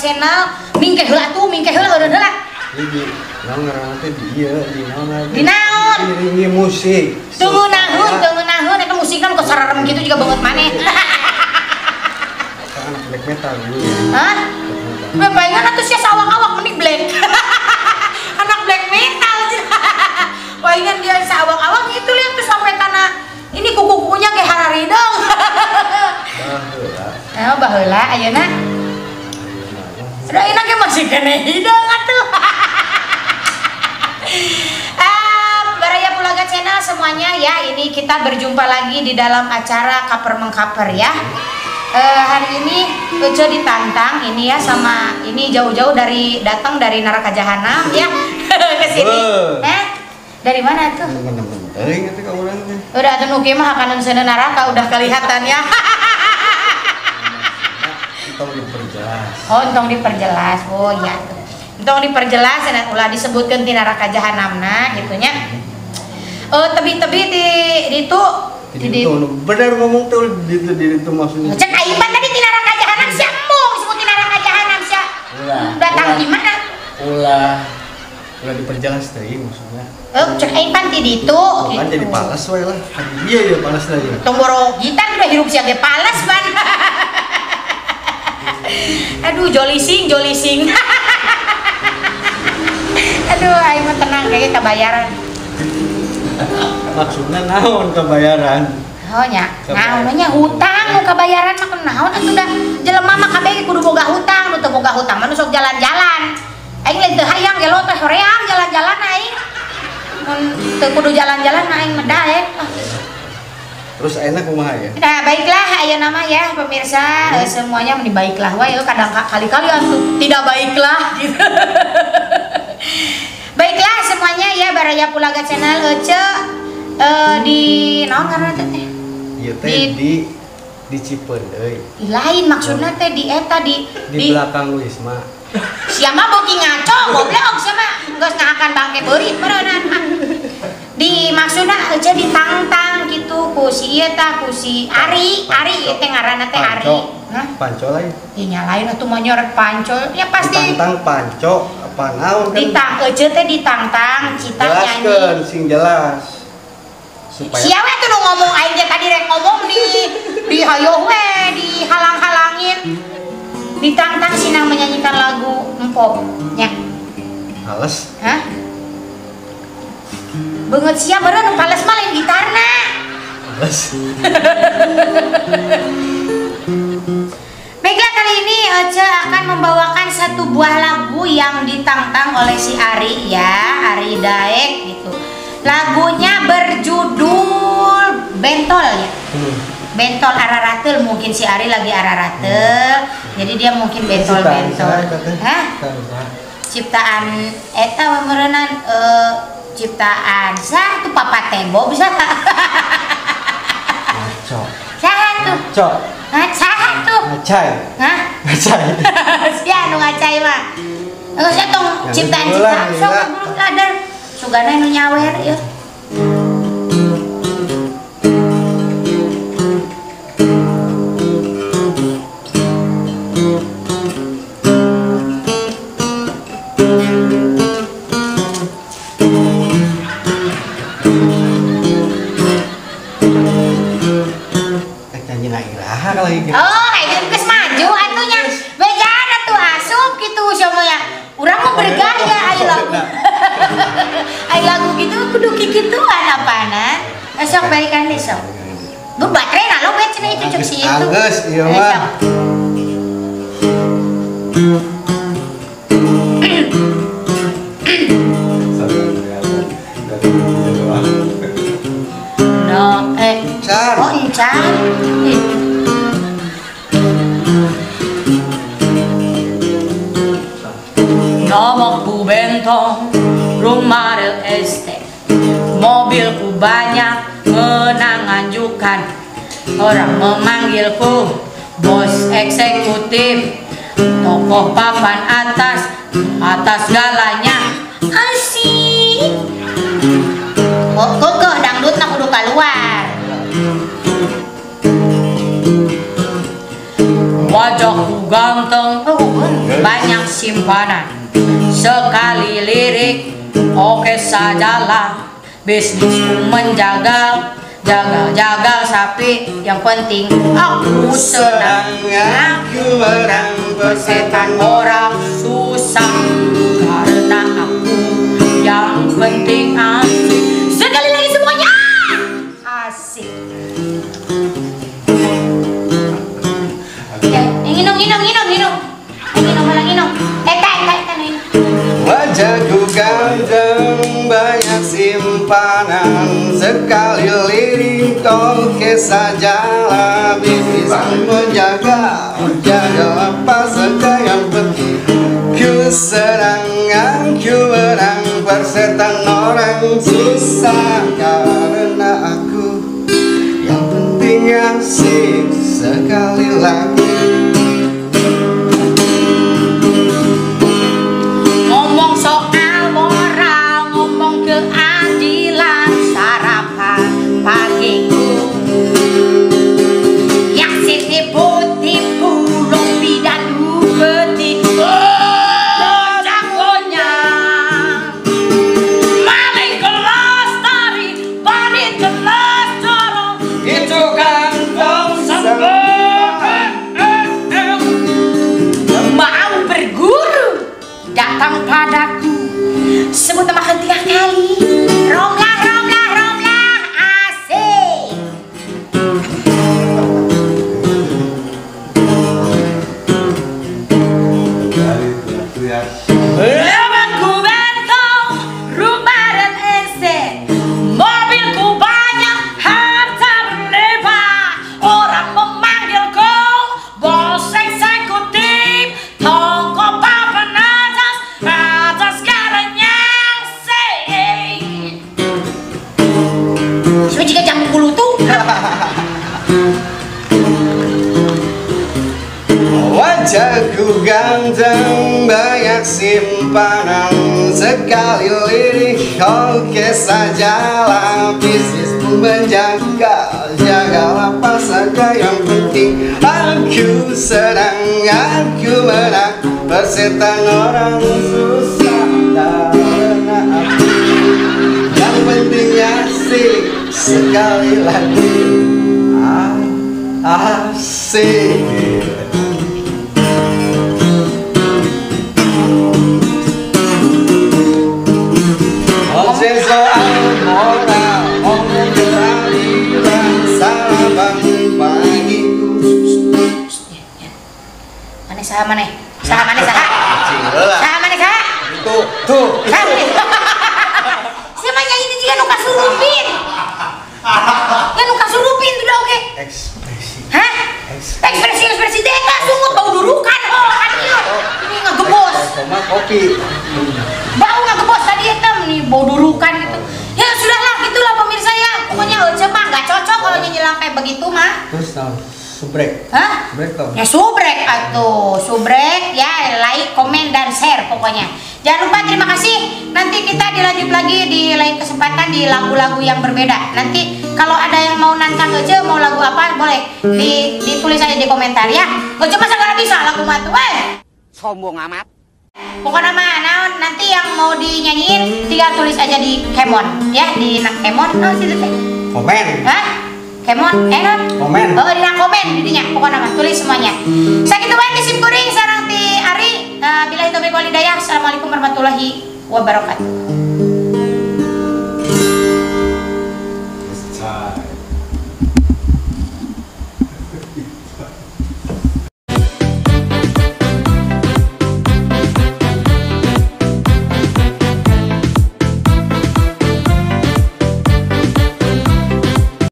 Channel mingke heula tuh, mingke heula eureun heula. Di naon ngaranna teh di ieu, di naon? Di naon? Diiringi musik. Tunggu nahun, eta musikna nu kesararem kitu juga banget maneh. Anak black metal dulu. Hah? Udah palingan atuh sia sawang-awak mending black. Anak black metal. Palingan dia sawang-awak itu lihat tuh sampai tanah ini kuku-kukunya kayak hararidong. Baheula. Eh baheula ayeuna. Udah ayeuna ge masih kene hidung atuh. Baraya Pulaga Channel semuanya ya, ini kita berjumpa lagi di dalam acara Kaper Mengkaper ya. Hari ini Ece ditantang ini ya sama ini jauh-jauh dari datang dari neraka jahanam ya ke sini. Dari mana tuh? Udah atuh nu kieu mah hakaneun seuneu neraka udah kelihatan ya. Entong diperjelas. Oh, entong diperjelas. Oh iya tuh. Entong diperjelas dan ulah disebutkeun ti neraka jahanamna gitu nya. Tebi-tebi di itu di itu benar ngomong tuh di itu maksudnya. Cek aing mah tadi ti neraka jahanam sia embung disebut ti neraka jahanam sia. Datang di mana? Ulah diperjelas teuing maksudnya. Cek aing pan ti ditu gitu. Kan jadi pales we lah. Iya ya pales lah ya. Tong boro gitar udah hirup sia ge pales ban. Aduh jolising. Aduh aing mah tenang kayaknya kebayaran. Maksudnya naon kebayaran? Oh nya, naon nya hutang nu kabayaran mah naon atuh da jelema mah kabeh kudu boga hutang, nu teu boga hutang mah nu sok jalan-jalan. Aing lain teu hayang gelo teh hoream jalan-jalan aing. Mun teu kudu jalan-jalan mah aing mah daek. Terus enak kumaha ya? Nah, baiklah ayeuna mah ya pemirsa, semuanya meni baiklah wae kadang kali-kali atuh tidak baiklah gitu. Baiklah semuanya ya Baraya Pulaga Channel Ece di naon ngaranna teh? Ieu teh di Cipeundeuy. Lain maksudna teh di eta di belakang Wisma. Sia mah beuki ngaco goblok sia mah geus ngahakan bangke beurit meureunnan. Di maksudna Ece ditangtang gitu ku si ieu tah ku si Ari, Ari ieu teh ngaranna teh Ari. Hah? Panco lain. Ih nya lain atuh mah nyorek panco. Ya pasti. Ditantang panco apa naon kan? Ditang Ece teh ditantang cita nyanyi. Jelaskeun sing jelas. Supaya sia we tuh nu ngomong aing ge tadi rek ngomong di hayoh we dihalang-halangin. Ditantang sinang menyanyikan lagu empop nya. Males. Hah? Beungeut sia meureun nu pales mah lain gitarna. Males. Baiklah kali ini Ece akan membawakan satu buah lagu yang ditantang oleh si Ari ya, Ari Daek gitu. Lagunya berjudul Bentol ya. Bentol ararateul, mungkin si Ari lagi ararateul. Jadi dia mungkin bentol-bentol. Hah? Ciptaan eta meureunan ciptaan sah tuh Papa Tebo bisa. Ngaco. Saha tuh? Ngaco. Hah, saha tuh? Ngacai. Hah? Ngacai. Sia nu ngacai mah. Geus tong ciptaan-ciptaan sok ladar. Sugana nu nyawer ieu. Oh, ayeuna geus maju atuh nya. Bejaan atuh asup kitu semuanya. Urang mah bergaya aya lagu. Aya lagu gitu kudu kikituan apana. Sok balikan deui sok. Bu baterai na lobet cenah itu cek si itu. Geus ieu mah. No, oh encan. Namaku Bentong, rumah real estate, mobilku banyak menanganjukan. Orang memanggilku bos eksekutif, tokoh papan atas, atas galanya. Asik. Oh, kok dangdut nak kudu keluar. Wajahku ganteng, oh, Banyak simpanan. Sekali lirik, oke sajalah. Bisnisku menjagal, jagal-jagal sapi. Yang penting aku senang, aku menang persetan orang susah. Karena aku yang penting asik. Sekali lagi semuanya asik. Ya, nginong. Nginong malah nginong. Wajahku ganteng, banyak simpanan. Sekali lirik oke sajalah. Bisnisku menjaga, jaga apa saja yang penting ku senang, aku menang. Persetan orang susah karena aku yang penting asik. Sekali lagi. Ngomong soal moral, ngomong keadilan, sarapan pagiku yang si tipu-tipu, lopi dan upeti. Oh, jagonya maling kelas tari, bandit kelas corong, itu kantong sampah. Mau berguru datang padaku, sebut nama 3 kali. Romlah, romlah, romlah, asik. Lemanku bentong, rumah dan ese, mobilku banyak, harta berlimpah. Orang memanggilku bos eksekutif, toko papan atas, atas segalanya. Cuma jika jamu bulu tuh. Wajahku ganteng, banyak simpanan. Sekali lirik oke sajalah. Bisnisku menjaga, jaga apa saja yang penting aku senang, aku menang. Persetan orang susah karena aku yang penting asik. Sekali lagi asik. Soal moral, ngomong keadilan, sarapan pagiku. Mana saha maneh? Saha maneh saha? Saha maneh saha? Tuh, tuh. Saha maneh? Siapa nyanyi itu juga nu kasurupin. Ya nu kasurupin tuh dah oke. Ekspresi. Hah? Ekspresi ekspresi teh eta sungut bau durukan. Oh, kan ieu. Ini ngagebos. Sama kopi. Bau ngagebos tadi eta nih bau durukan gitu. Ya sudahlah gitulah pemirsa ya. Pokoknya Ece mah nggak cocok kalau nyanyi kayak begitu mah. Terus tau subrek. Hah? Subrek tau. Ya subrek atuh. Subrek ya, like, komen dan share pokoknya. Jangan lupa terima kasih. Nanti kita dilanjut lagi di lain kesempatan di lagu-lagu yang berbeda. Nanti kalau ada yang mau nantang Ece mau lagu apa boleh ditulis aja di komentar ya. Ece masa nggak bisa lagu mah tuh. Sombong amat. Pokoknya mah naon nanti yang mau dinyanyiin tinggal tulis aja di Kemon ya, di nak Kemon oh situ teh. Komen. Hah? Kemon Komen. Oh, di nak komen didinya pokoknya mah tulis semuanya. Sakitu wae ti sim kuring sareng ti Ari. Billahi taufiq wal hidayah. Assalamualaikum warahmatullahi wabarakatuh.